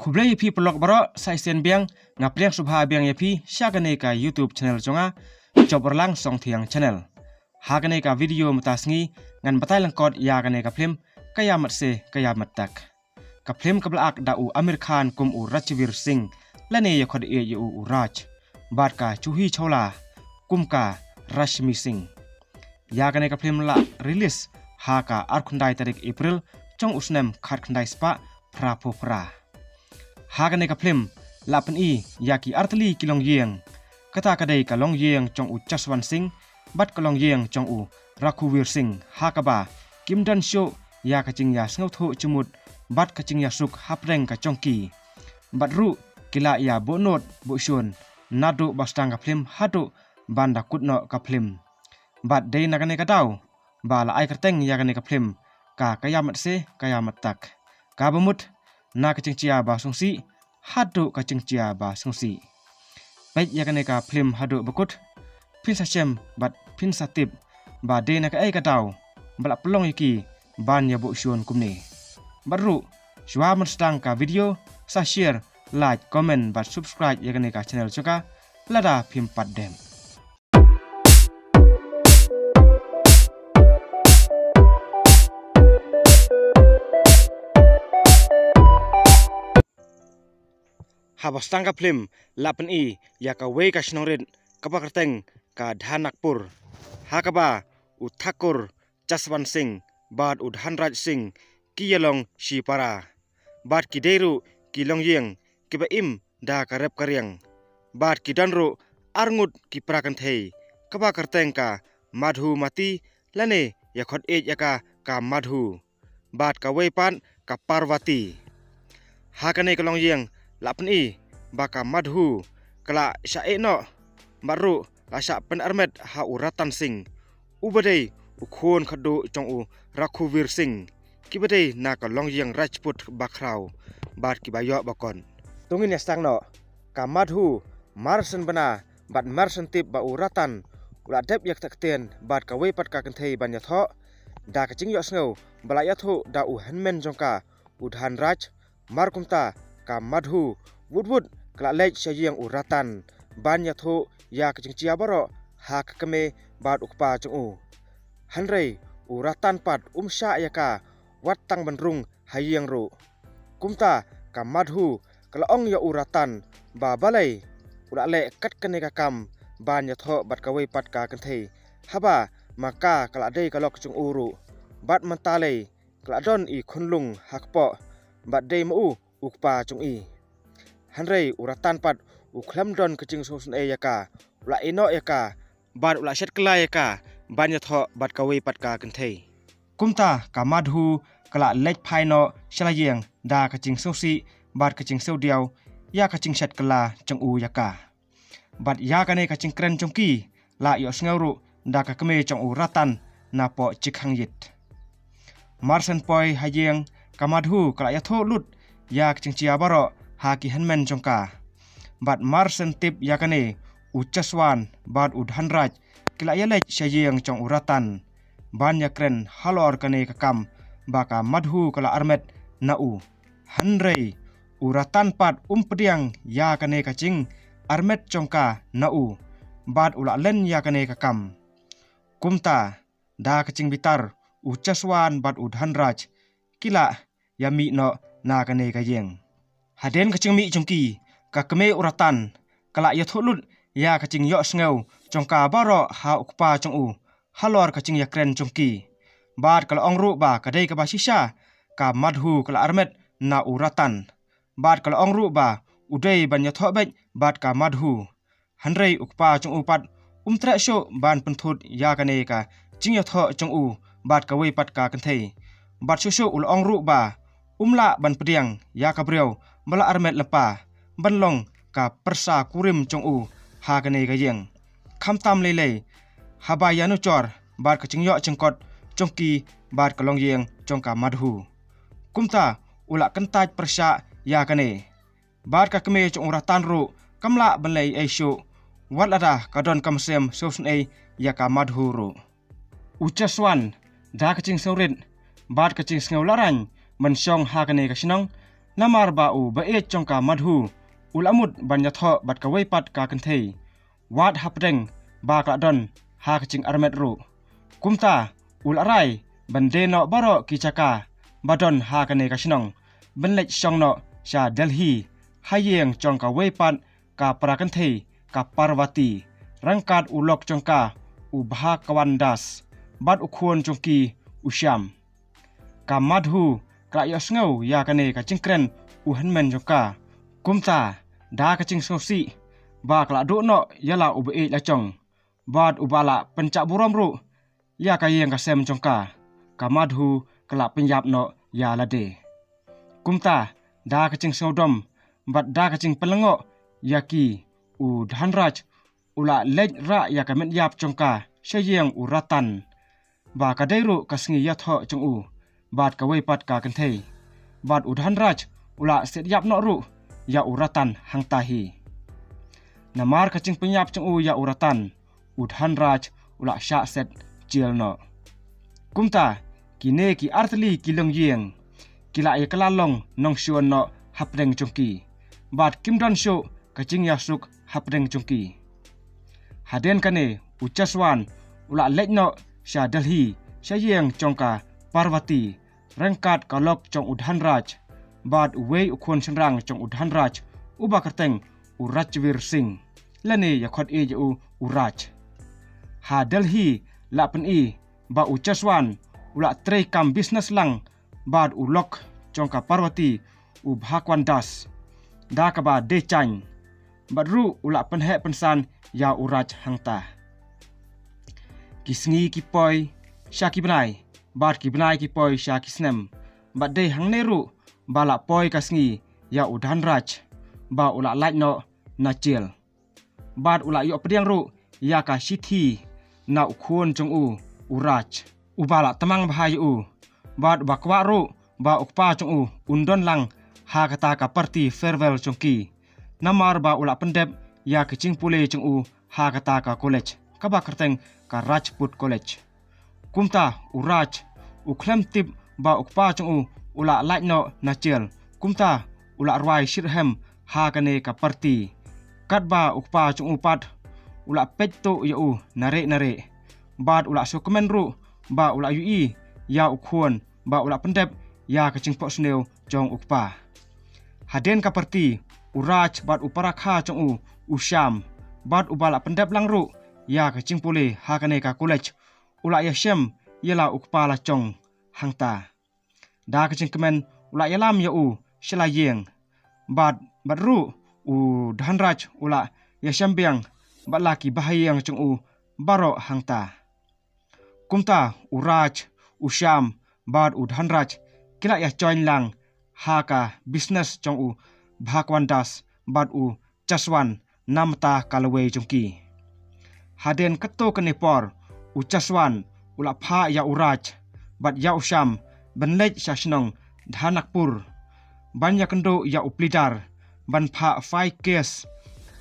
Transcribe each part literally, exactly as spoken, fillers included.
Khublei ïa phi paralok baroh, sa shisien biang nga pdiang sngewbha biang ïa phi sha kane ka YouTube channel jong nga, Jop Urlang Songthiang Channel. Ha kane ka video mynta sngi ngan batai lyngkot ïa kane ka phlim Ka Ïa Mat Se Ka Ïa Mat Tak. Ka phlim kaba la act da u Aamir Khan kum u Ranveer Singh lane ïa khot ïa u u Raj, bad ka Juhi Chawla kum ka Rashmi Singh. Ïa kane ka phlim la release ha ka arphew khyndai tarik April jong u snem khatkhyndai spah phraphew phra. Ha kane ka phlim la pyni ïa ki artylli ki longïing. Kata ka dei ka longïing jong u Jaswant Singh bad ka longïing jong u Raghuveer Singh, ha kaba kim don shuh ïa ka jingïasngewthuh jingmut bad ka jingïasuk hapdeng ka jong ki. Bad ruh ki la ïa buh nud buh shun naduh ba sdang ka phlim haduh ban da kut noh ka phlim. Bad dei na kane ka daw ba la ai kyrteng ïa kane ka phlim ka Ka Ïa Mat Se Ka Ïa Mat Tak, kaba mut na ka jingjia ba sngewsih haduh ka jingjia ba sngewsih. Peit ïa kane ka phlim haduh ba kut, phin sa shem bad phin sa tip ba dei na kaei ka daw ba la pynlong ïa ki ban ïa buh shun kumne. Bad ruh shuwa ban sdang ka video, sa share, like, comment bad subscribe ïa kane ka channel jong ka lada phim pat dem. Haba sdang ka phlim la pyni ïa kawei ka shnong rit kaba kyrteng ka Dhanakpur, ha kaba u Thakur Jaswant Singh bad u Dhanraj Singh ki ïalong shipara. Bad ki dei ruh ki longïing kiba im da ka rep ka riang. Bad ki don ruh arngut ki para kynthei, kaba kyrteng ka Madhumati lane ïa khot ïeit ïa ka ka Madhu, bad kawei pat ka Parvati. Ha kane ka longïing la pyni ba ka Madhu ka la shah ïeh noh bad ruh la shah pynarmet ha u Ratan Singh, uba dei u khun khatduh jong u Raghuveer Singh, kiba dei na ka longïing Rajput bakhraw bad kiba ïoh ba kot. To ngin ïa sdang noh, ka Madhu mar shen bna bad mar shen tip ba u Ratan u la dep ïa ka ktien bad kawei pat ka kynthei ban ïathoh, da ka jingïohsngew ba la ïathuh da u hynmen jong ka u Dhanraj. Mar kumta ka Madhu wut wut ka la leit sha ïing u Ratan ban ïathuh ïa ka jingjia baroh ha ka kmie bad u kpa jong u. Hynrei u Ratan pat um shah ïa ka wat tang ban rung ha ïing ruh. Kumta ka Madhu ka la ong ïa u Ratan ba balei u la leh kat kane ka kam ban ïathoh bad kawei pat ka kynthei, haba ma ka ka la dei ka lok jong u ruh, bad mynta lei ka la don i khunlung ha kpoh bad dei ma u u kpa jong i. Hynrei u Ratan pat u khlem don ka jingsngewsynei ïa ka, u la ïehnoh ïa ka bad u la shet kylla ïa ka ban ïathoh bad kawei pat ka kynthei. Kumta ka Madhu ka la leit phai noh sha la ïing da ka jingsngewsih bad ka jingsngewdiaw ïa ka jingshet kylla jong u ïa ka. Bad ïa kane ka jingkren jong ki la ïohsngew ruh da ka kmie jong u Ratan napoh jingkhang ïit. Mar shen poi ha ïing ka Madhu ka la ïathuh lut ïa ka jingjia baroh ha ki hynmen jong ka. Bad mar shen tip ïa kane u Jaswant bad u Dhanraj ki la ïaleit sha ïing jong u Ratan ban ïakren halor kane ka kam ba ka Madhu ka la armet na u. Hynrei u Ratan pat um pdiang ïa kane ka jingarmet jong ka na u, bad u la len ïa kane ka kam. Kumta da ka jingbitar u Jaswant bad u Dhanraj ki la ïa mih noh na kane ka ïing. Hadien ka jingmih jong ki, ka kmie u Ratan ka la ïathuh lut ïa ka jingïohsngew jong ka baroh ha u kpa jong u halor ka jingïakren jong ki. Bad ka la ong ruh ba ka dei kaba shisha ka Madhu ka la armet na u Ratan. Bad ka la ong ruh ba u dei ban ïathoh beit bad ka Madhu. Hynrei u kpa jong u pat um treh shuh ban pynthut ïa kane ka jingïathoh jong u bad kawei pat ka kynthei. Bad shuh shuh u la ong ruh ba um lah ban pdiang ïa ka briew ba la armet lypa ban long ka pyrsa kurim jong u ha kane ka ïing. Khamtam lei lei haba ïanujor bad ka jingïoh jingkot jong ki bad ka longïing jong ka Madhu. Kumta u la kyntait pyrshah ïa kane. Bad ka kmie jong u Ratan ruh kam lah ban leh ei ei shuh, wat lada ka don ka mynsiem sngewsynei ïa ka Madhu ruh. U Jaswant da ka jingsngewrit bad ka jingsngew lahraiñ ban shong ha kane ka shnong, Namar ba u ba-ïeit jong ka Madhu u la mut ban ïathoh bad kawei pat ka kynthei wat hapdeng ba ka la don ha ka jingarmet ruh. Kumta u la rai ban die noh baroh ki jaka ba don ha kane ka shnong, ban leit shong noh sha Delhi ha ïing jong kawei pat ka para kynthei, ka Parvati, ryngkat u lok jong ka u Bhagwan Das bad u khun jong ki u Shyam. Ka Madhu ka la ïohsngew ïa kane ka jingkren u hynmen jong ka. Kumta da ka jingsngewsih ba ka la duh noh ïa la u ba-ïeit la jong bad u ba la pynjah burom ruh ïa ka ïing ka sem jong ka, ka Madhu ka la pynïap noh ïa lade. Kumta da ka jingsngewdom bad da ka jingpynlyngngoh ïa ki, u Dhanraj u la leit rah ïa ka met ïap jong ka sha ïing u Ratan, ba ka dei ruh ka sngi ïathoh jong u bad kawei pat ka kynthei. Bad u Dhanraj u la set ïap noh ruh ïa u Ratan hangta hi. Namar ka jingpynïap jong u ïa u Ratan, u Dhanraj u la shah set jel noh. Kumta kine ki artylli ki longïing ki la ïa kylla long nongshun noh hapdeng jong ki, bad kim don shuh ka jingïasuk hapdeng jong ki. Hadien kane u Jaswan u la leit noh sha Delhi sha ïing jong ka Parvati, ryngkat ka lok jong u Dhanraj bad uwei u khun shynrang jong u Dhanraj, uba kyrteng u Rajvir Singh, lane ïa khot ïa u u Raj. Ha Delhi la pyni ba u Jaswan u la trei kam business lang bad u lok jong ka Parvati, u Bhagwan Das, da kaba dei jaiñ, bad ruh u la pynheh pynsan ïa u Raj hangta. Ki sngi ki poi sha ki bnai, bad ki bnai ki poi sha ki snem, bad dei hangne ruh ba la poi ka sngi ïa u Dhanraj ba u la lait noh na jel. Bad u la ïoh pdiang ruh ïa ka shithi na u khun jong u, u Raj, uba la tmang bha ïa u, bad uba kwah ruh ba u kpa jong u un don lang ha kata ka party farewell jong ki, namar ba u la pyndep ïa ka jingpule jong u ha kata ka college kaba kyrteng ka Rajput College. Kumta u Raj u khlem tip ba u kpa jong u u la lait noh na jel. Kumta u la rwai shitrhem ha kane ka party, katba u kpa jong u pat u la peit tuh ïa u nare nare, bad u la sngewkmen ruh ba u la ïohi ïa u khun ba u la pyndep ïa ka jingphohsniew jong u kpa. Hadien ka party, u Raj bad u para kha jong u, u Shyam, bad uba la pyndep lang ruh ïa ka jingpule ha kane ka college, u la ïashem ïa la u kpa la jong hangta. Da ka jingkmen u la ïalam ïa u sha la ïing, bad bad ruh u Dhanraj u la ïashem biang bad la ki bahaïing jong u baroh hangta. Kumta u Raj, u Shyam bad u Dhanraj ki la ïa join lang ha ka business jong u Bhagwan Das bad u Jaswan namar ka lawei jong ki. Hadien katto katne por u Jaswan u la phah ïa u Raj bad ïa u Shyam ban leit sha shnong Dhanakpur ban ïakynduh ïa u pleader ban phah file case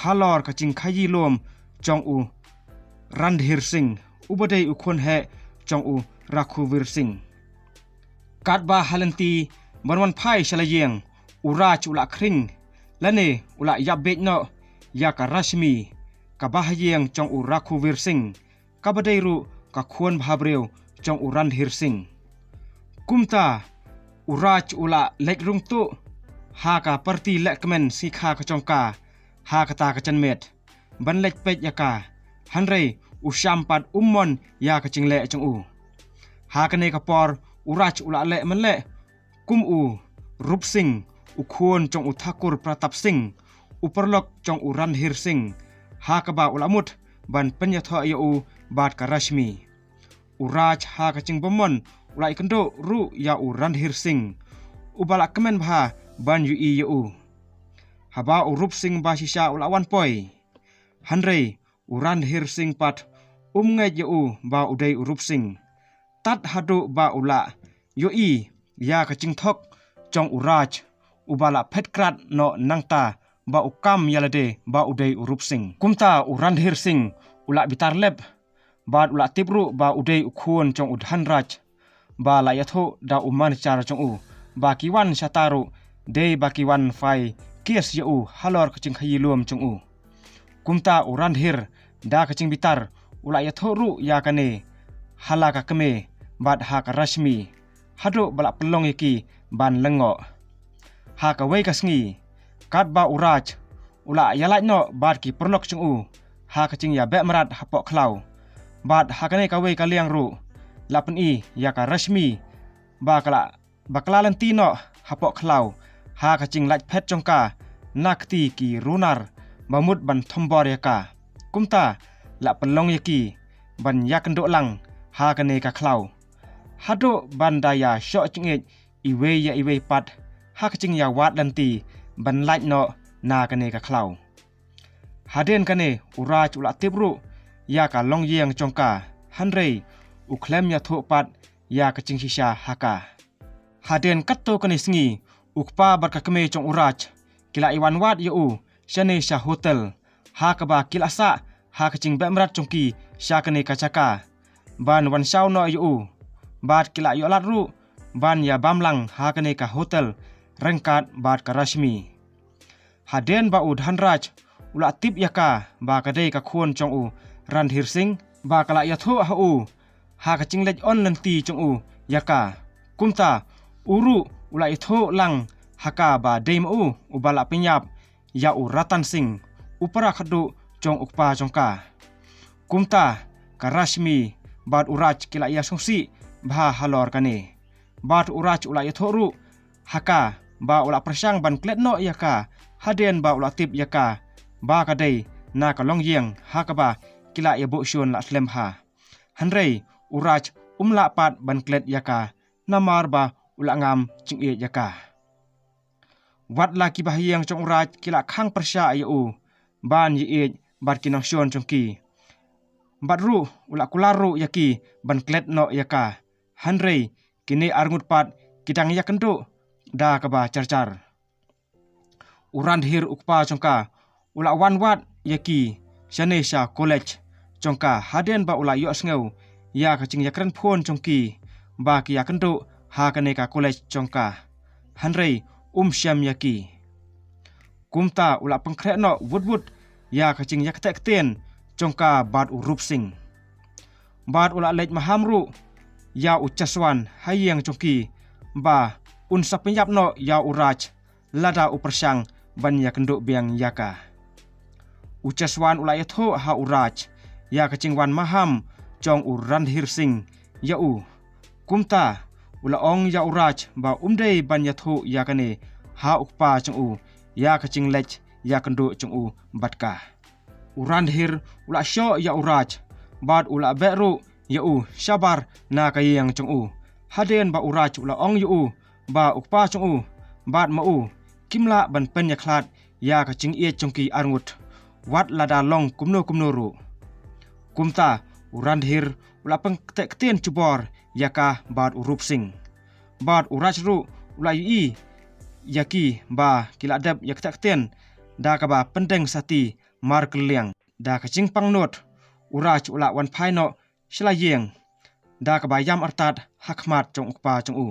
halor ka jingkhaïi lum jong u Randhir Singh, uba dei u khun heh jong u Raghuveer Singh. Katba ha lynti ban wan phai sha la ïing, u Raj u la khring lane u la ïap beit noh ïa ka Rashmi, ka bahaïing jong u Raghuveer Singh, kaba dei ruh ka khun bhabriew jong u Randhir Singh. Kumta u Raj u la leit rung tuh ha ka party lehkmen sngi kha ka jong ka ha kata ka janmiet ban leit peit ïa ka, hynrei u Shyam pat um mon ïa ka jingleh jong u. Ha kane ka por u Raj u la leh man leh kum u Rup Singh, u khun jong u Thakur Pratap Singh, u paralok jong u Randhir Singh, ha kaba u la mut ban pynïathoh ïa u bad ka Rashmi. U Raj ha ka jingbymon u la ïakynduh ruh ïa u Randhir Singh, uba la kmen bha ban ïohi ïa u. Haba u Rup Singh ba shisha u la wan poi, hynrei u Randhir Singh pat um ngeit ïa u ba u dei u Rup Singh, tad haduh ba u la ïohi ïa ka jingthok jong u Raj, uba la phet krat noh nangta ba u kam ïa lade ba u dei u Rup Singh. Kumta u Randhir Singh u la bitar lep, bad u la tip ruh ba u dei u khun jong u Dhanraj, ba la ïathuh da u manager jong u ba ki wan shata ruh dei ba ki wan file case ïa u halor ka jingkhaïi lum jong u. Kumta u Randhir da ka jingbitar u la ïathuh ruh ïa kane ha la ka kmie bad ha ka Rashmi, haduh ba la pynlong ïa ki ban lyngngoh. Ha kawei ka sngi, katba u Raj u la ïalait noh bad ki paralok jong u ha ka jingïabeh mrad hapoh khlaw, bad ha kane kawei ka liang ruh la pyni ïa ka Rashmi ba ka la, ba ka la lynti noh hapoh khlaw ha ka jinglait phet jong ka na kti ki runar ba mut ban thombor ïa ka. Kumta la pynlong ïa ki ban ïakynduh lang ha kane ka khlaw, haduh ban da ïashoh jingïeit iwei ïa iwei pat ha ka jingïawad lynti ban lait noh na kane ka khlaw. Hadien kane u Raj u la tip ruh ïa ka longïing jong ka, hynrei u khlem ïathuh pat ïa ka jingshisha ha ka. Hadien katto katne sngi, u kpa bad ka kmie jong u Raj ki la ïawan wad ïa u shane sha hotel, ha kaba ki la sah ha ka jingbeh mrad jong ki sha kane ka jaka ban wan shaw noh ïa u. Bad ki la ïoh lad ruh ban ïabam lang ha kane ka hotel ryngkat bad ka Rashmi. Hadien ba u Dhanraj u la tip ïa ka ba ka dei ka khun jong u Randhir Singh, ba ka la ïathuh ha u ha ka jingleit on lynti jong u ïa ka. Kumta u ruh u la ïathuh lang ha ka ba dei ma u uba la pynïap ïa u Ratan Singh, u para khadduh jong u kpa jong ka. Kumta ka Rashmi bad u Raj ki la ïasngewsih bha halor kane. Bad u Raj u la ïathuh ruh ha ka ba u la pyrshang ban klet noh ïa ka hadien ba u la tip ïa ka ba ka dei na ka longïing ha kaba ki la ïabuh shun la slem bha. Hynrei u Raj um lah pat ban klet ïa ka namar ba u la ngam jingïeit ïa ka. Wat la ki bahaïing jong u Raj ki la khang pyrshah ïa u ban ïaieit bad ki nongshun jong ki, bad ruh u la kular ruh ïa ki ban klet noh ïa ka. Hynrei kine arngut pat ki dang ïakynduh da kaba jar jar. U Randhir u kpa jong ka u la wan wad ïa ki shane sha college jong ka hadien ba u la ïohsngew ïa ka jingïakren phone jong ki ba ki ïakynduh ha kane ka college jong ka. Hynrei um shem ïa ki. Kumta u la pynkhreh noh wut wut ïa ka jingïaktheh ktien jong ka bad u Rup Singh. Bad u la leit maham ruh ïa u Jaswan ha ïing jong ki ba un sa pynïap noh ïa u Raj lada u pyrshang ban ïakynduh biang ïa ka. U Jaswan u la ïathuh ha u Raj ïa ka jingwan maham jong u Randhir Singh ïa u. Kumta u la ong ïa u Raj ba um dei ban ïathuh ïa kane ha u kpa jong u ïa ka jingleit ïakynduh jong u bad ka. U Randhir u la shoh ïa u Raj bad u la beh ruh ïa u shabar na ka ïing jong u. Hadien ba u Raj u la ong ïa u ba u kpa jong u bad ma u kim lah ban pynïakhlad ïa ka jingïeit jong ki arngut, wat lada long kumno kumno ruh. Kumta u Randhir u la pynktheh ktien jubor ïa ka bad u Rup Singh. Bad u Raj ruh u la ïohi ïa ki ba ki la dep ïaktheh ktien da kaba pyndeng sati markylliang. Da ka jingpang nud u Raj u la wan phai noh sha la ïing da kaba ïam artat ha khmat jong u kpa jong u.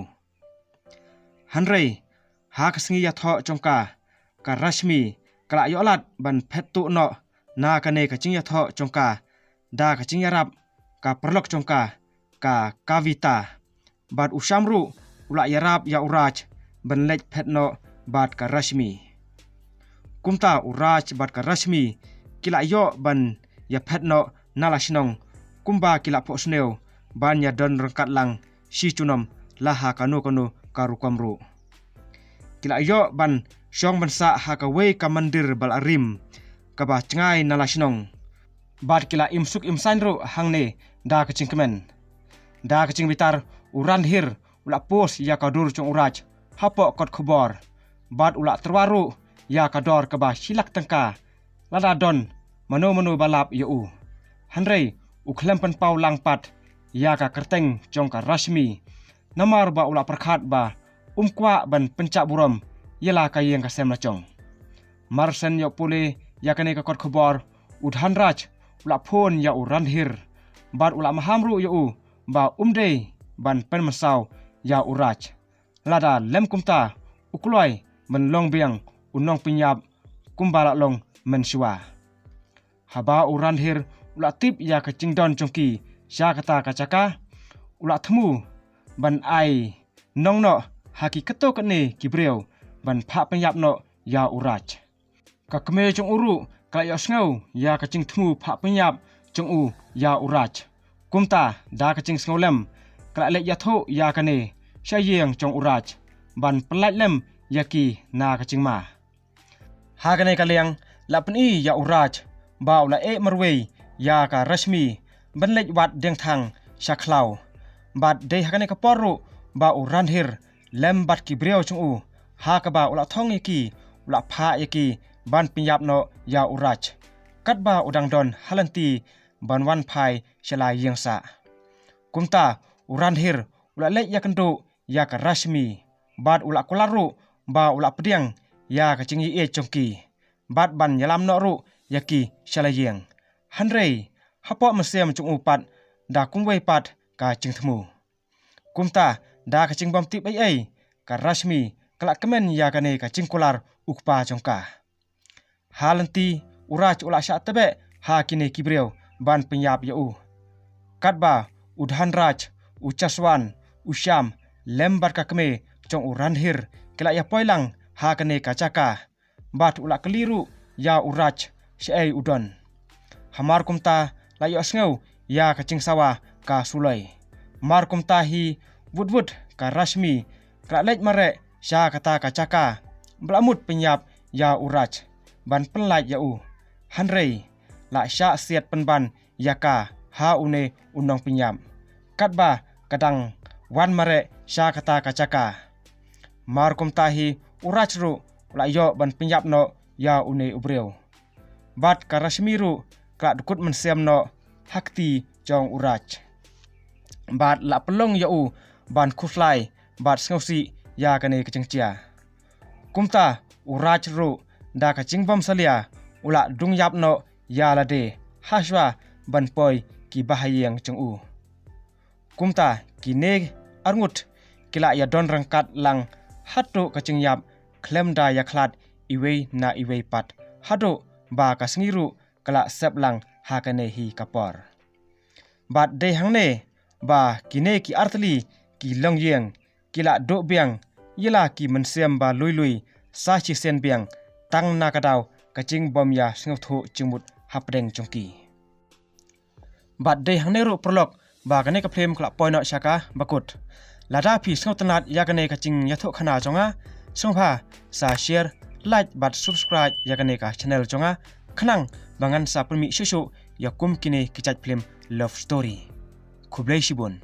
Hynrei ha ka sngi ïathoh jong ka, ka Rashmi ka la ïoh lad ban phet tuh noh na kane ka jingïathoh jong ka da ka jingïarap ka paralok jong ka, ka Kavita. Bad u Sham ruh u la ïarap ïa u Raj ban leit phet noh bad ka Rashmi. Kumta u Raj bad ka Rashmi ki la ïoh ban ïaphet noh na la shnong kumba ki la phohsniew ban ïadon ryngkat lang shi junom la ha kano kano ka rukom ruh. Ki la ïoh ban shong ban sah ha kawei ka mandir ba la rim kaba jngai na la shnong. Bad ki la im suk im saiñ ruh hangne da ka jingkmen. Da ka jingbitar u Randhir u la post ïa ka dur jong u Raj hapoh kot khubor. Bad u la tyrwa ruh ïa ka dor kaba shi lak tyngka lada don mano mano ba lap ïa u. Hynrei u khlem pynpaw lang pat ïa ka kyrteng jong ka Rashmi, namar ba u la pyrkhat ba um kwah ban pynjah burom ïa la ka ïing ka sem la jong. Mar shen ïoh pule ïa kane ka kot khubor, u Dhanraj u la phone ïa u Randhir bad u la maham ruh ïa u ba um dei ban pynmynsaw ïa u Raj. Lada lem kumta u kloi ban long biang u nongpynïap kumba la long mynshuwa. Haba u Ranhir u la tip ïa ka jingdon jong ki sha kata ka jaka, u la thmu ban ai nong noh ha ki katto katne ki briew ban phah pynïap noh ïa u Raj. Ka kmie jong u ruh ka la ïohsngew ïa ka jingthmu phah pynïap jong u ïa u Raj. Kumta da ka jingsngewlem ka la leit ïathuh ïa kane sha ïing jong u Raj ban pyllait lem ïa ki na ka jingma. Ha kane ka liang la pyni ïa u Raj ba u la eh marwei ïa ka Rashmi ban leit wad diengthang sha khlaw. Bad dei ha kane ka por ruh ba u Ranhir lem bad ki briew jong u ha kaba u la thong ïa ki, u la phah ïa ki ban pynïap noh ïa u Raj. Katba u dang don ha lynti ban wan phai sha la ïing sah. Kumta u Ranhir u la leit ïakynduh ïa ka Rashmi bad u la kular ruh ba u la pdiang ïa ka jingïeit jong ki bad ban ïalam noh ruh ïa ki sha la ïing. Hynrei hapoh mynsiem jong u pat da kumwei pat ka jingthmu. Kumta da ka jingbym tip ei ei ka Rashmi ka la kmen ïa kane ka jingkular u kpa jong ka. Ha lynti u Raj u la shah tbeh ha kine ki briew ban pynïap ïa u. Katba u Dhanraj, u Jaswan, u Shyam lem bad ka kmie jong u Ranhir ki la ïapoi lang ha kane ka jaka. Bad u la kylli ruh ïa u Raj shaei u don. Hamar kumta la ïohsngew ïa ka jingsawa ka suloi. Mar kumta hi wut wut ka Rashmi ka la leit mareh sha kata ka jaka ba la mut pynïap ïa u Raj ban pynlait ïa u. Hynrei la shah siat pynban ïa ka ha une u nongpynïap katba ka dang wan mareh sha kata ka jaka. Mar kumta hi u Raj ruh u la ïoh ban pynïap noh ïa une u briew. Bad ka Rashmi ruh ka la dkut mynsiem noh ha kti jong u Raj. Bad la pynlong ïa u ban khuslai bad sngewsih ïa kane ka jingjia. Kumta u Raj ruh da ka jingbym salia u la dung ïap noh ïa lade hashwa ban poi ki bahaïing jong u. Kumta kine arngut ki la ïadon ryngkat lang haduh ka jingïap khlem da ïakhlad iwei na iwei pat haduh ba ka sngi ruh ka la sep lang ha kane hi ka por. Bad dei hangne ba kine ki artylli ki longïing ki la duh biang ïa la ki mynsiem ba lui lui sa shisien biang tang na ka daw ka jingbym ïa sngewthuh jingmut hapdeng jong ki. Bad dei hangne ruh paralok ba kane ka phlim ka la poi noh sha ka bakut. Lada phi sngewtynnat ïa kane ka jingïathuhkhana jong nga, sngewbha sa share, like bad subscribe ïa kane ka channel jong nga khnang ba ngan sa pynmih shuh shuh ïa kum kine ki jait phlim love story. Khublei shibun.